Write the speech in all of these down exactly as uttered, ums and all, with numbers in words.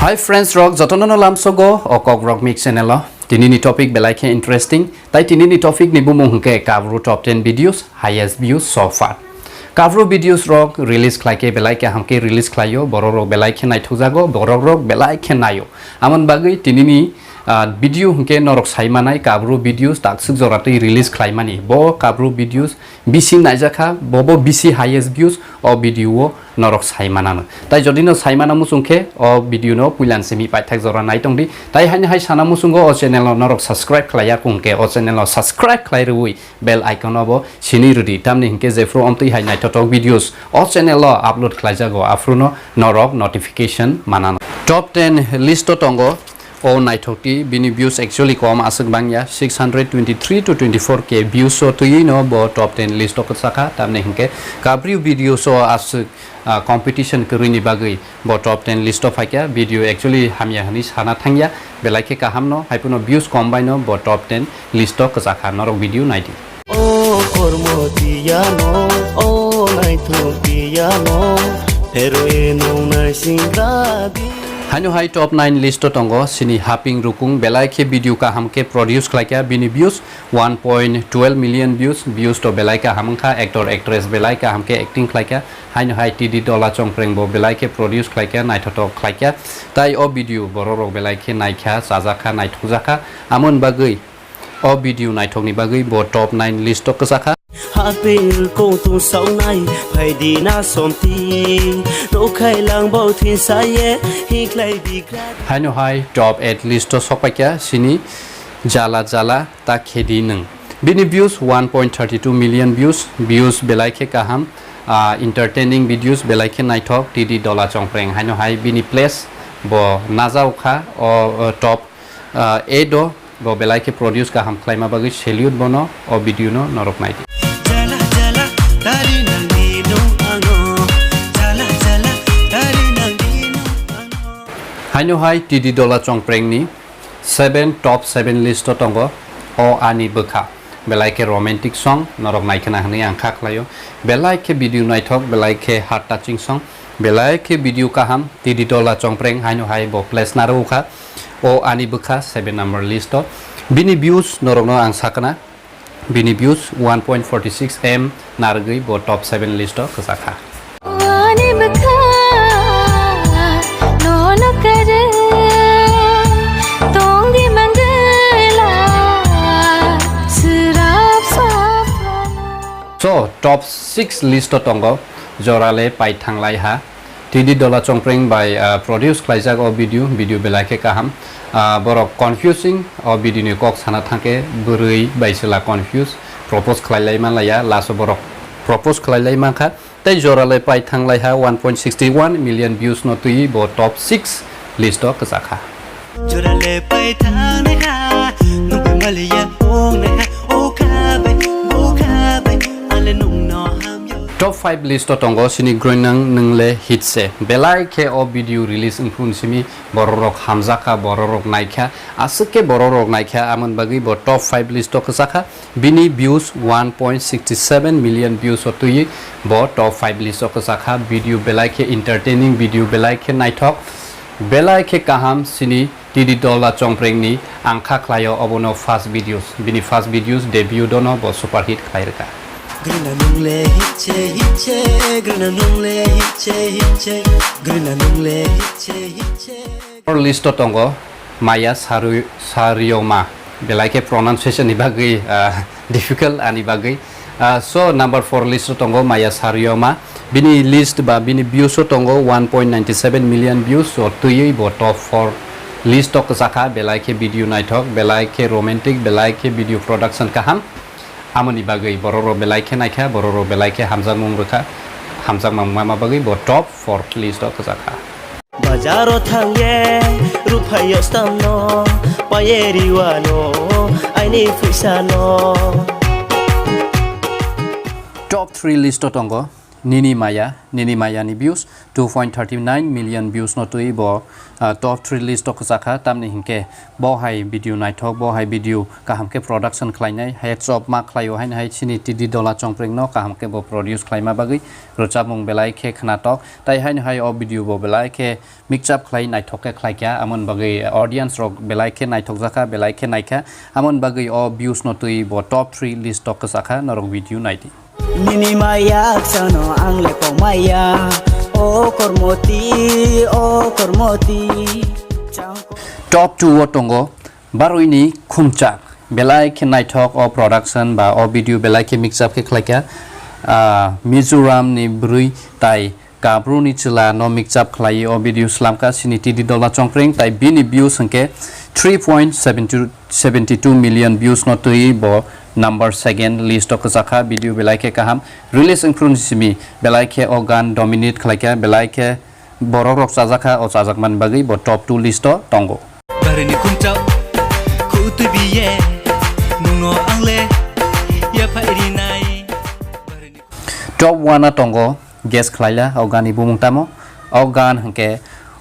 Hi friends rok, jotono no lamsogo o Kok Rok Mix channel o. Tini ni topic belai khe interesting. Tai tini ni topic ni bumung hwnkhe Kabru top ten videos highest views so far. Kabru videos rok release khlai khe belai kaham khe release khlaio, borok rok belai khe naithokjago, borok rok belai khe naio. Amon bagwi tini ni, ah, video hwnkhe norok sai manai Kabru videos takswk jora twi release khlai mani. Bo Kabru videos bisi naijakha, bobo bisi highest views o video o norok sai manano. Tai jodi no sai mana muchung khe o video no puilan simi paithak jora nai tong di. Tai haino hai sana muchungo o channel no norok subscribe khlai ya kung khe o channel no subscribe khlai rwui bell icon o bo sini rwdi. Tamni hwnkhe jephru omtwi hai naithothok videos o channel o upload khlai jago aphuru no norok notification manano. Top ten list o tongo. O naithok di, bini views actually kom aswk bangya, six hundred twenty-three to twenty-four K views o twiwi no bo top ten list o kwchakha, tamni hwnkhe Kabru videos o aswk, ah, competition kwrwini bagwi bo top ten list o phaikha. Video actually hamya hwnwi sana thangya, belai khe kaham no, hai phano views kom bai no bo top ten list o kwchakha, norok video naidi. O kormo tiyano, o naithok tiyano, heroi nung naising kadi. Haino hai top nine list o tongo, sini Haping Rukung, belai khe video kaham khe produce khlaikha, bini views one point twelve million views, views to belai kaham wngkha, actor actress belai kaham khe acting khlaikha, haino hai T D Dola Chongpreng bo belai khe produce khlaikha, naithothok khlaikha, tai o video borok rok belai khe naikha, chajakha, naithokjakha, amoni bagwi o video naithokni bagwi bo top nine list o kwchakha. Hapil kongtung sawnai phaidi na somti, nokhai lang bo thinsaye, hiklai bikra. Haino hai top eight list o sokpaikha sini Jala Jala Ta Khedi Nwng. Bini views one point thirty two million views, views belai khe kaham, ah, entertaining videos belai khe naithok T D Dola Chongpreng. Haino hai bini place bo najaokha o, o top, ah, eight o. Bo belai khe produce kaham khlaima bagwi salute bono, o video no norok naidi. Jala jala tari nangni nung ano, jala jala tari nangni nung ano. Haino hai T D Dola Chongpreng ni seven, top seven list o tongo O Ani Bwkha. Belai khe romantic song norok naikhwna hwnwi ang kha khlaio. Belai khe video naithok, belai khe heart touching song, belai khe video kaham. T D Dola Chongpreng haino hai bo place narwkha. O Ani Bwkha seven number list o. Bini views norokno ang sakna. Bini views one point forty six M narwgwi bo top seven list o kwchakha. O ani bwkha, nono kwrwi tongdi mangwla, swrap saphano. So, top six list o tongo Jorale Paithanglaiha. T D Dola Chongpreng bai, ah, produce khlaijak o video, video belai khe kaham. Ah, borok confusing, o video ni kok sana thangkhe bwrwi bai chwla confuse, propose khlai lai manlaiya, last o borok propose khlai lai mankha. Tei Jorale Paithanglaiha one point six one million views no twiwi bo top six list o kwchakha. Jorale paithanglaiha, nungkhe maliya ongnaiha, o khabai, bo khabai, ale nungno hamya. Top five list o tongo sini Groinang Nungle Hitse. Belai khe o video release wngphuru simi bororok hamjakha, bororok naikha. Aswk khe bororok naikha, amoni bagwi bo top five list o kwchakha. Bini views one point six seven million views o twiwi bo top five list o kwchakha. Video belai khe entertaining, video belai khe naithok, belai khe kaham sini T D Dola Chongpreng ni ang kha khlaio obono first videos. Bini first videos debut dono bo super hit khlai rwkha. Grina nungle hitche hitche, grina nungle hitche hitche, grina nungle hitche hitche. Or list o tongo Maya Saru-, Sarioma. Belai khe pronunciation ni bagwi, ah, difficult ani bagwi. Ah, so number four list o tongo Maya Sarioma. Bini list ba bini views o tongo one point nine seven million views, o twiwi bo top four list o kwchakha. Belai khe video naithok, belai khe romantic, belai khe video production kaham. Amoni bagwi bororok belai khe naikha, bororok belai khe hamjakmung rwkha. Hamjakmung ma bagwi bo top four list o kwchakha. Bazaro thangye ruphayo stamno, paye riwano aini phuisano. Top three list o tongo Nini Maya, Nini Maya ni views two point thirty nine million views no twi bo, ah, top three list o kwchakha, tamni hinkhe bo hai video naithok, bo hai video kaham khe production khlainai, hats off ma khlaio haino hai chini T D Dola Chongpreng no kaham khe bo produce khlaima bagwi rwchapmung belai khe khnatok, tai haino hai o video bo belai khe mix up khlai naithok khe khlaikha, amoni bagwi audience rok belai khe naithokjakha, belai khe naikha, amoni bagwi o views no twi bo top three list o kwchakha, norok video naidi. Nini maya sano ang le pok maya, o kormoti, o kormoti. Top two o tongo Barui ni Khumchak, belai khe naithok o production ba o video belai khe mix up khe khlaikha, ah, Mizoram ni bwrwi tai Kabru ni chwla no mix up khlai o video slamkha sini T D Dola Chongpreng, tai bini views hwnkhe three point seven two, seventy two million views no twi bo number second list o kwchakha, video belai khe kaham release wngphru ni simi belai khe o gan dominate khlaikha, belai khe borok rok chajakha, o chajakmani bagwi bo top two list o tongo. Barini Khumchak, khutubiye, nungno angle, yapha irinai. Top one o tongo, guess khlaila o gan ni bumung tamo? O gan hwnkhe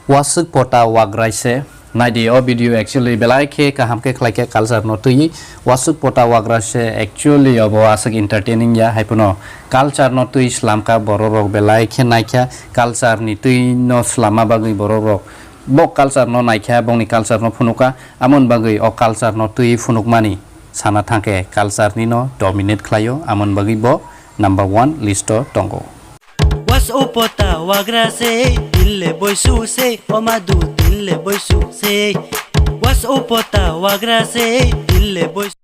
Waswk Pota Wagraise. Naidi o video actually belai khe kaham khe khlaikha culture no twi. Waswk Pota Wagraise actually obo aswk entertaining ya, haiphano culture no twi slamkha, borok rok belai khe naikha, culture ni twi no slamma bagwi borok rok bo culture no naikha, bongni culture no phunukha, amoni bagwi o culture no twi phunukmani sana thangkhe culture ni no dominate khlaio, amoni bagwi bo number one list o tongo. Was o Pota Wagraise, tinle boisu se, omadu tinle boisu se. Was o Pota Wagraise, tinle boisu.